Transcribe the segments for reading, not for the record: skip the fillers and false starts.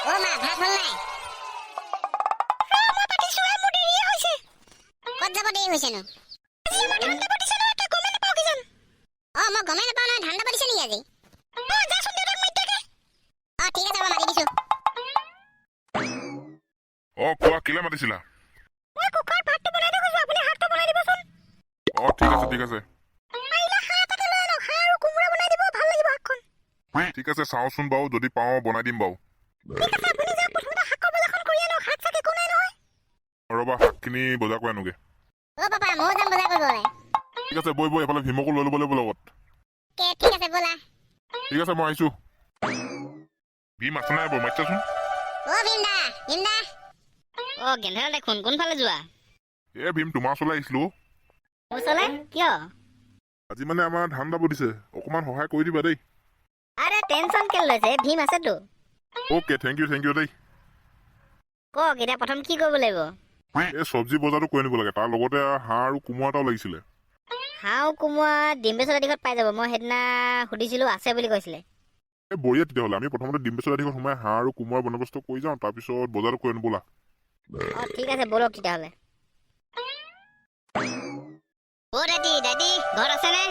অ মা, ভাত হ'ল নাই? মই পাতিছো, মোৰ দেৰিয়ে হৈছে। ক'ত যাব দেৰি হৈছেনো? আজি আমাৰ ধান দাব দিছে নহয়, তই গমেই নাপাৱ কিজান। অ, মই গমেই নাপাওঁ নহয়। ধান দাব দিছে নেকি আজি? অ, যাচোন দেউতাক মাতি দে। অ, ঠিক আছে, মই মাতি দিছো। অ, কোৱা, কেলে মাতিছিলা? মই কুকাৰত ভাতটো বনাই থৈ গৈছো, আপুনি শাকটো বনাই দিবচোন। অ, ঠিক আছে, ঠিক আছে। পাৰিলে হাঁহ এটাকে লৈ আনক। হাঁহ আৰু কোমোৰা বনাই দিব, ভাল লাগিব শাকখন। ঠিক আছে, চাওঁচোন বাৰু, যদি পাওঁ বনাই দিম বাৰু। ঠিক আছে, আপুনি যাওক, প্ৰথমতে শাকৰ বজাৰখন কৰি আনক। শাক চাক একো নাই নহয়। ৰ'বা, শাকখিনি বজাৰ কৰি আনোগে। অ পাপা, ময়ো যাম বজাৰ কৰিবলৈ। ঠিক আছে, বৈ বৈ, এইফালে ভীমকো লৈ ল'ব লাগিব লগত। কে, ঠিক আছে, ব'লা। ঠিক আছে, মই আহিছো। ভীম আছে নাই বাৰু? মাতিছাচোন। অ ভীম দা, ভীম দা। অ গেন্ধেৰা দেখোন, কোনফালে যোৱা? এ ভীম, তোমাৰ ওচৰলৈ আহিছিলো। মোৰ ওচৰলে কিয়? আজি মানে আমাৰ ধান দাব দিছে, অকণমান সহায় কৰি দিবা দেই। আৰে, টেনচন কেলে লৈছে? ভীম আছেতো। Okay, thank you, thank you দেই। কওক, এতিয়া প্ৰথম কি কৰিব লাগিব? এই চব্জি বজাৰটো কৰি আনিব লাগে, তাৰ লগতে হাঁহ আৰু কোমোৰা এটাও লাগিছিলে। হাঁহ কোমোৰা ডিম্বেশ্বৰ দিশত পাই যাব। মই সেইদিনা সুধিছিলোঁ, আছে বুলি কৈছিলে। এই বঢ়িয়া তেতিয়াহ'লে। আমি প্ৰথমতে ডিম্বেশ্বৰ দিশত সোমাই হাঁহ আৰু কোমোৰাৰ বন্দোবস্ত কৰি যাওঁ, তাৰপিছত বজাৰটো কৰি আনো ব'লা। অ, ঠিক আছে, ব'লক তেতিয়াহ'লে। অ দাদি, দাদি, ঘৰত আছেনে?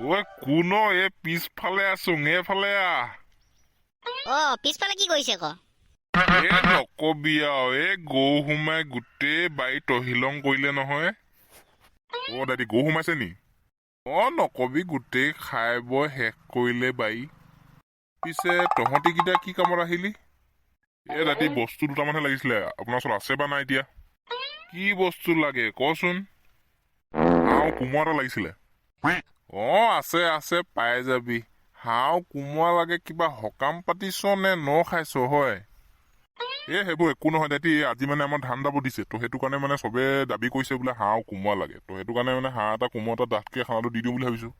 ঐ, কোন? এই পিছফালে আছো, এইফালে আহ। অ, পিছফালে কি কৰিছে আকৌ? এ নকবি আৰু, এই গৰু সোমাই গোটেই বাৰী তহিলং কৰিলে নহয়। অ দাদি, গৰু সোমাইছে নি? অ, নকবি, গোটেই খাই বৈ শেষ কৰিলে বাৰী। পিছে তহঁতি কেইটা কি কামত আহিলি? এ দাদি, বস্তু দুটামানহে লাগিছিলে, আপোনাৰ ওচৰত আছে বা নাই এতিয়া। কি বস্তু লাগে কচোন? হাঁহ কোমোৰা এটা লাগিছিলে। অ, আছে আছে, পাই যাবি। হাঁহ কোমোৰা লাগে, কিবা সকাম পাতিছ নে ন খাইছ হয়? এ সেইবোৰ একো নহয় দাঁতি, আজি মানে আমাৰ ধান দাব দিছে তো, সেইটো কাৰণে মানে চবে দাবী কৰিছে বোলে হাঁহ আৰু কোমোৰা লাগে। তো সেইটো কাৰণে মানে হাঁহ এটা কোমোৰা এটা ডাঠকে খানাটো দি দিওঁ বুলি ভাবিছো।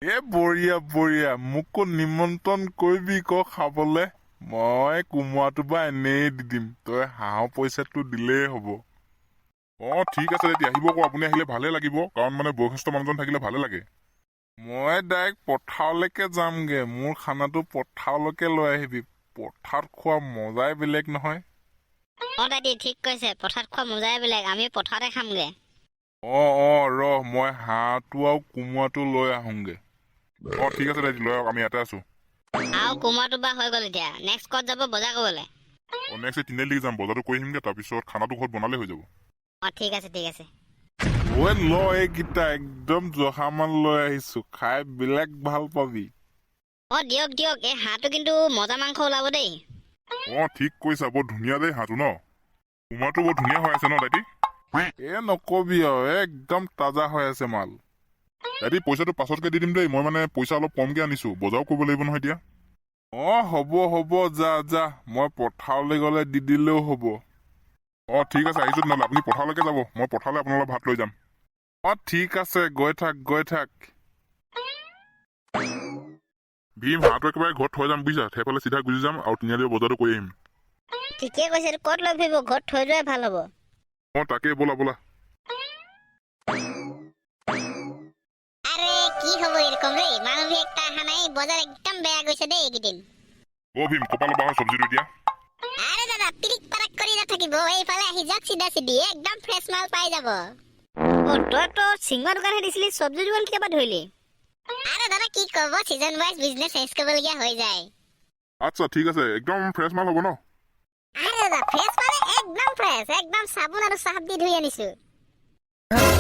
এ বঢ়িয়া বঢ়িয়া, মোকো নিমন্ত্ৰণ কৰিবি ক খাবলে। মই কোমোৰাটো বা এনেই দি দিম, তই হাঁহৰ পইচাটো দিলেই হ'ব। অ, ঠিক আছে তেতিয়া, আহিব আকৌ। আপুনি আহিলে ভালে লাগিব, কাৰণ মানে বয়সস্থ মানুহজন থাকিলে ভালে লাগে। মই ডাইৰেক্ট পথাৰলৈকে যামগে, মোৰ খানাটো পথাৰলৈকে লৈ আহিবি। পথাৰত খোৱা মজাই বেলেগ নহয়। অ দাদি, ঠিক কৈছে, পথাৰত খোৱা মজাই বেলেগ। আমি পথাৰতে খামগে। অ, ৰহ, মই হাঁহটো আৰু কোমোৰাটো লৈ আহোঁগে। অ, ঠিক আছে দাদি, লৈ আহক, আমি ইয়াতে আছো। আৰু কোমোৰাটো বা হৈ গ'ল, এতিয়া নেক্সট ক'ত যাব বজাৰ কৰিবলৈ? অ, নেক্সট তিনিআলিলৈকে যাম, বজাৰটো কৰি আহিমগে, তাৰপিছত খানাটো ঘৰত বনালে হৈ যাব। অ, ঠিক আছে, ঠিক আছে। ঐ ল, এইকেইটা একদম জহামান লৈ আহিছো, খাই বেলেগ ভাল পাবি। অ, দিয়ক দিয়ক। এই হাঁহটো কিন্তু মজা মাংস ওলাব দেই। অ, ঠিক কৈছা, বৰ ধুনীয়া দেই হাঁহটো ন? কোমোৰাটো বৰ ধুনীয়া হৈ আছে ন দাইটি? এ নকবি আৰু, একদম তাজা হৈ আছে মাল। দাইটি, পইচাটো পাছতকে দি দিম দেই, মই মানে পইচা অলপ কমকে আনিছো, বজাৰো কৰিব লাগিব নহয় এতিয়া। অ, হ'ব হ'ব, যা যা, মই পথাৰলৈ গ'লে দি দিলেও হ'ব। অ, ঠিক আছে, আহিছো তেনেহ'লে। আপুনি পথাৰলৈকে যাব, মই পথাৰলৈ আপোনালোকৰ ভাত লৈ যাম। অ, ঠিক আছে, গৈ থাক, গৈ থাক। ভীম, হাঁহটো একেবাৰে ঘৰত থৈ যাম বুজিছা, সেইফালে চিধা গুচি যাম আৰু তিনিআলি বজাৰটো কৰি আহিম। ঠিকে কৈছে, এইটো ক'ত লৈ ফুৰিব? ঘৰত থৈ যোৱাই ভাল হ'ব। অ, তাকেই, ব'লা ব'লা। আৰে, কি হ'ব এৰকম ৰে, মানুহ একটা অহা নাই, বজাৰ একদম বেয়া গৈছে দেই এইকেইদিন। অ ভীম, ক'পা ল'বা হয় চব্জিটো এতিয়া? আৰে দাদা, পিৰিক পাৰাক কৰি নাথাকিব, এইফালে আহি যাওক চিধা চিধি, একদম ফ্ৰেছ মাল পাই যাব। অ, তই তো চিঙৰা দোকানহে দিছিলি, চব্জি দোকান কেতিয়াবা ধৰিলি? আৰে দাদা, কি ক'ব, চিজন ৱাইজ বিজনেছ চেঞ্জ কৰিবলগীয়া হৈ যায়। আচ্ছা, ঠিক আছে, একদম ফ্ৰেছ মাল হ'ব ন? আৰে দাদা, ফ্ৰেছ মানে একদম ফ্ৰেছ, একদম চাবোন আৰু চাৰ্ফ দি ধুই আনিছো।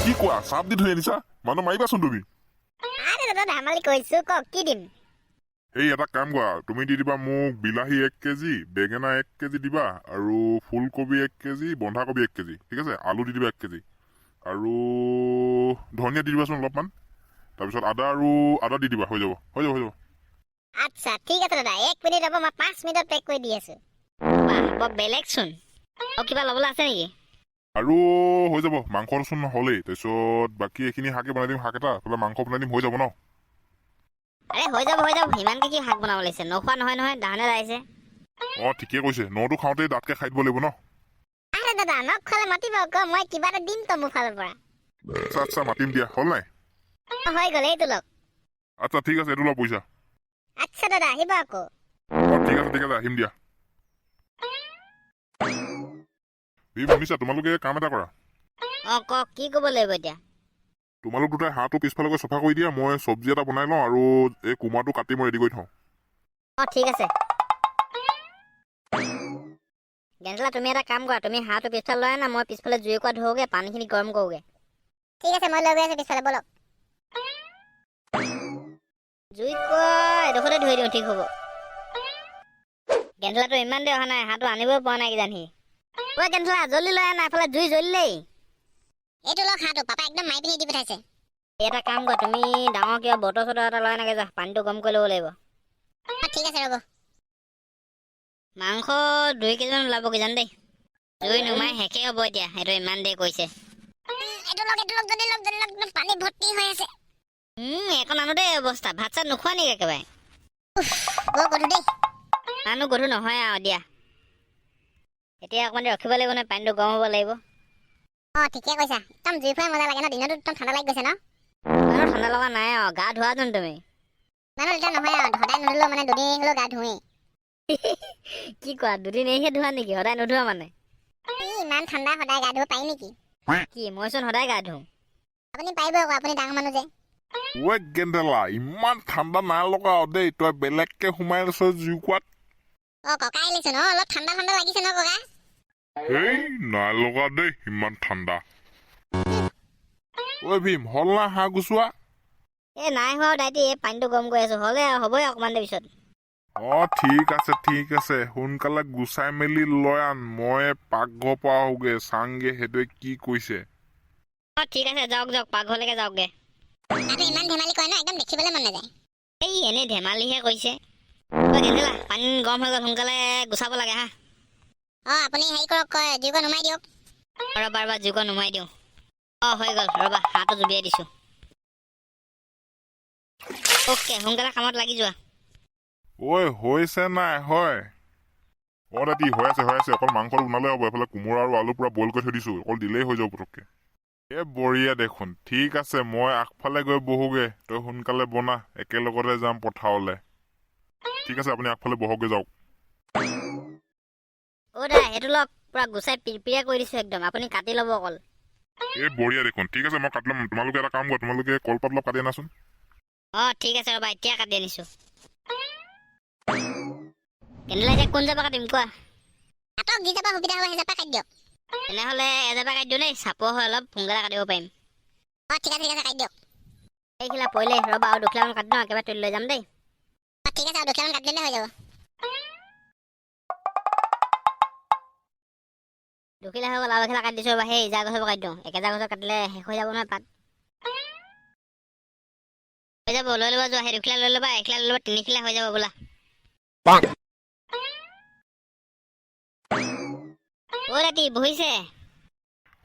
কি কোৱা, চাৰ্ফ দি ধুই আনিছা? মানুহ মাৰিবাচোন তুমি। আৰে দাদা, ধেমালি কৈছো। কওক, কি দিম? এই এটা কাম কৰা, তুমি দি দিবা মোক বিলাহী 1 কেজি, বেঙেনা 1 কেজি দিবা, আৰু ফুলকবি 1 কেজি, বন্ধাকবি 1 কেজি, ঠিক আছে? আলু দি দিবা 1 কেজি, আৰু ধনিয়া দি দিবাচোন অলপমান, তাৰপিছত আদা আৰু আদা দি দিবা। হৈ যাব, হৈ যাব, হৈ যাব। আচ্ছা, ঠিক আছে দাদা, এক মিনিট ৰ'ব, মই 5 মিনিটত পেক কৰি দি আছো। বাহ, বৰ বেলেগচোন। আৰু কিবা ল'বলৈ আছে নেকি? আৰু হৈ যাব, মাংসচোন হ'লেই, তাৰপিছত বাকী এইখিনি শাকে বনাই দিম, শাক এটা এইফালে মাংস বনাই দিম, হৈ যাব ন? আৰে, হৈ যাব, হৈ যাব। ইমানকে কি শাক বনাব লাগিছে? নোখোৱা নহয় নহয়, দাহনে আহিছে। অঁ, ঠিকে কৈছে, নটো খাওঁতেই দাঁতকে খাই দিব লাগিব ন? আৰে দাদা, নখ খালে মাতিব আকৌ, মই কিবা এটা দিম তো মোৰ ফালৰ পৰা। আচ্ছা আচ্ছা, মাতিম দিয়া। হ'ল নাই? অ, হৈ গ'ল, এইটো লওক। আচ্ছা, ঠিক আছে, এইটো লোৱা পইচা। আচ্ছা দাদা, আহিব আকৌ। অঁ, ঠিক আছে, ঠিক আছে, আহিম দিয়া। ভীম, শুনিছা? তোমালোকে কাম এটা কৰা। অঁ, কওক, কি ক'ব লাগিব এতিয়া? তোমালোক দুটাই হাঁহটো পিছফালে গৈ চফা কৰি দিয়া। মই চব্জি এটা বনাই লওঁ আৰু এই কোমোৰাটো কাটি মই ৰেডি কৰি থওঁ। অঁ, ঠিক আছে। গেঞ্জলা, তুমি এটা কাম কৰা, তুমি হাঁহটো পিছফালে লৈ আনা, মই পিছফালে জুই একুৰা ধৰোগৈ, পানীখিনি গৰম কৰোগৈ। ঠিক আছে, মই লৈ গৈ আছো পিছফালে, ব'লক। জুইকুৰা এডোখৰতে ধৰি দিওঁ, ঠিক হ'ব। গেঞ্জলাটো ইমান দেৰি অহা নাই, হাঁহটো আনিবই পৰা নাই কিজানি সি। ঐ গেঞ্জলা, জল্দি লৈ আনা, এফালে জুই জ্বলিলেই। এইটো লওক হাঁহটো, পাপা একদম মাৰি পিনি দি পঠাইছে। এটা কাম কৰা, তুমি ডাঙৰ কিবা বটল চটল এটা লৈ আনাগৈ যোৱা, পানীটো গৰম কৰি ল'ব লাগিব। অঁ, ঠিক আছে, ৰ'ব। মাংস 2 কেজিমান ওলাব কিজানি দেই। জুই নুমাই শেষেই হ'ব এতিয়া, সেইটো ইমান দেৰি কৰিছে। এইটো লওক, এইটো লওক, জল্দি লওক, জল্দি লওক, একদম পানী ভৰ্তি হৈ আছে। একো নানো দেই অৱস্থা। ভাত চাত নোখোৱা নেকি একেবাৰে? বৰ গধুৰ দেই। নানো, গধুৰ নহয় আৰু দিয়া। এতিয়া অকণমান দেৰি ৰখিব লাগিব নহয়, পানীটো গৰম হ'ব লাগিব। অঁ, ঠিকে কৈছা। একদম জুই ফুৱাই মজা লাগে ন? দিনতো একদম ঠাণ্ডা লাগি গৈছে ন? ইমানো ঠাণ্ডা লগা নাই আৰু। গা ধোৱাচোন তুমি। ইমানো তেতিয়া নহয় আৰু, সদায় নুধুলেও মানে দুদিন হ'লেও গা ধুৱেই। কি কোৱা, দুদিন এৰিহে ধোৱা নেকি? সদায় নোধোৱা মানে? ই ইমান ঠাণ্ডা, সদায় গা ধুব পাৰি নেকি? কি, মইচোন সদায় গা ধুওঁ। আপুনি পাৰিব আকৌ, আপুনি ডাঙৰ মানুহ যে। ঐ গেণ্ডেলা, ইমান ঠাণ্ডা নাই লগা আৰু দেই। তই বেলেগকে সোমাই আছ জুইকুৰাত। অঁ, ককা আহিলেচোন। অঁ, অলপ ঠাণ্ডা ঠাণ্ডা লাগিছে ন ককা? এই নাই লগা দেই ইমান ঠাণ্ডা। ঐ ভীম, হ'ল না হাঁহ গুচোৱা? এই নাই হোৱা দাইটি, এই পানীটো গৰম কৰি আছোঁ। হ'লে আৰু হ'বই অকণমান দেৰি পিছত। অ, ঠিক আছে, ঠিক আছে। সোনকালে গুচাই মেলি লৈ আন, মই পাকঘৰ পৰা আহোগে, চাংগে সেইটোৱে কি কৈছে। অঁ, ঠিক আছে, যাওক যাওক, পাকঘৰলৈকে যাওকগে। তাতো ইমান ধেমালি কৰে ন, একদম দেখিবলৈ মন নাযায়। এই এনেই ধেমালিহে কৰিছে। ঐ গেঞ্জেলা, পানী গৰম হৈ গ'ল, সোনকালে গুচাব লাগে হা। অঁ, আপুনি হেৰি কৰক, জুইকণ নুমাই দিয়ক। ৰ'বা ৰ'বা, জুইকণ নুমাই দিওঁ। অঁ, হৈ গ'ল, ৰ'বা, হাঁহটো জুবিয়াই দিছোঁ। অ'কে, সোনকালে কামত লাগি যোৱা। ঐ, হৈছে নাই হয়? অ দাদি, হৈ আছে, হৈ আছে। অকল মাংসটো বনালে হ'ব। এইফালে কোমোৰা আৰু আলু পুৰা বইল কৰি থৈ দিছো, অকল দিলেই হৈ যাব পটককে। এ বঢ়িয়া দেখোন। ঠিক আছে, মই আগফালে গৈ বহোগে, তই সোনকালে বনা, একেলগতে যাম পথাৰলে। ঠিক আছে, আপুনি আগফালে বহকগে যাওক। অ' দা, সেইটো লওক, পুৰা গুচাই পিৰপিৰিয়া কৰি দিছোঁ একদম, আপুনি কাটি ল'ব অকল। এই বঢ়িয়া দেখোন। ঠিক আছে, মই কাটি ল'ম। তোমালোকে এটা কাম কৰা, তোমালোকে কলপাত অলপ কাটি আনাচোন। অঁ, ঠিক আছে, ৰ'বা, এতিয়া কাটি আনিছোঁ। কেনেলে এতিয়া কোন জেপা কাটিম কোৱা? কাটক, যি জেপা সুবিধা হ'ব সেই জেপা কাটি দিয়ক। তেনেহ'লে এজেপা কাটি দিওঁ দেই, চাপৰ হয় অলপ, সোনকালে কাটিব পাৰিম। অঁ, ঠিক আছে, ঠিক আছে, কাটি দিয়ক। এইখিলা পৰিলে, ৰ'বা, আৰু দুখিলামান কাটি দিওঁ, একেবাৰে তুলি লৈ যাম দেই। অঁ, ঠিক আছে, আৰু দুখিলামান কাটি দিলে হৈ যাব। দুখিলা হৈ গ'ল, আৰু এখিলা কাটি দিছোঁ ৰ'বা, সেই ইজা গছৰ পৰা কাটি দিওঁ। একেজা গছৰ কাটিলে শেষ হৈ যাব নহয় পাত। হৈ যাব, লৈ ল'বা যোৱা, সেই দুখিলা লৈ ল'বা, এখিলা লৈ ল'বা, তিনিখিলা হৈ যাব বোলা। অ' ৰাতি বহিছে?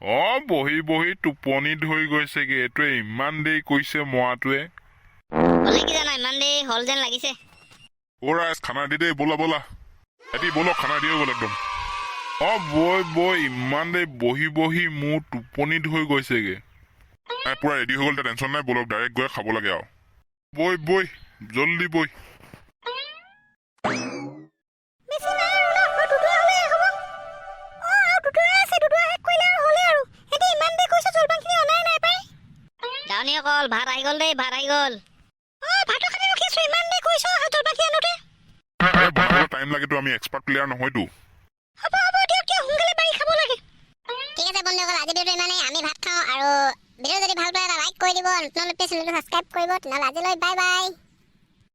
অ, বহি বহি টোপনি ধৰি গৈছেগে। এইটোৱে ইমান দেৰি কৰিছে মৰাটোৱে। হ'লে কি জানা, ইমান দেৰি হ'ল যেন লাগিছে। অ ৰাইজ, খানা দি দেই, ব'লা ব'লা। ৰাতি ব'লক, খানা দি হৈ গ'ল একদম। অ বৈ বৈ, ইমান দেৰি বহি বহি মোৰ টোপনি ধৰি গৈছেগে। নাই, পুৰা ৰেডি হৈ গ'ল এতিয়া, টেনশ্যন নাই। ব'লক, ডাইৰেক্ট গৈ খাব লাগে আৰু। বৈ বৈ, জল্দি বৈ। বেছি নাই আৰু ন? আৰু দুডৰা হ'লে শেষ হ'ব। অঁ, আৰু দুডৰা আছে, দুডৰা শেষ কৰিলে আৰু হ'লেই আৰু। সিহঁতি ইমান দেৰি কৰিছে, জলপানখিনি অনাই নাই পাই। দাৱনীসকল, ভাত আহি গ'ল দেই, ভাত আহি গ'ল। অঁ, ভাতৰ কাৰণে ৰখি আছোঁ, ইমান দেৰি কৰিছ জলপানখিনি আনোতে। আৰে, বনাবলৈ টাইম লাগেতো, আমি এক্সপাৰ্ট প্লেয়াৰ নহয়তো। হ'ব হ'ব, দিয়ক দিয়ক, সোনকালে বাঢ়ি খাব লাগে। ঠিক আছে বন্ধুসকল, আজি ভিডিঅ'টো ইমানেই। আমি ভাত খাওঁ আৰু। ভিডিঅ' যদি ভাল পায়, এটা লাইক কৰি দিব, নতুন নতুন চেনেলটো ছাবস্ক্ৰাইব কৰিব। তেনেহ'লে আজিলৈ বাই বাই।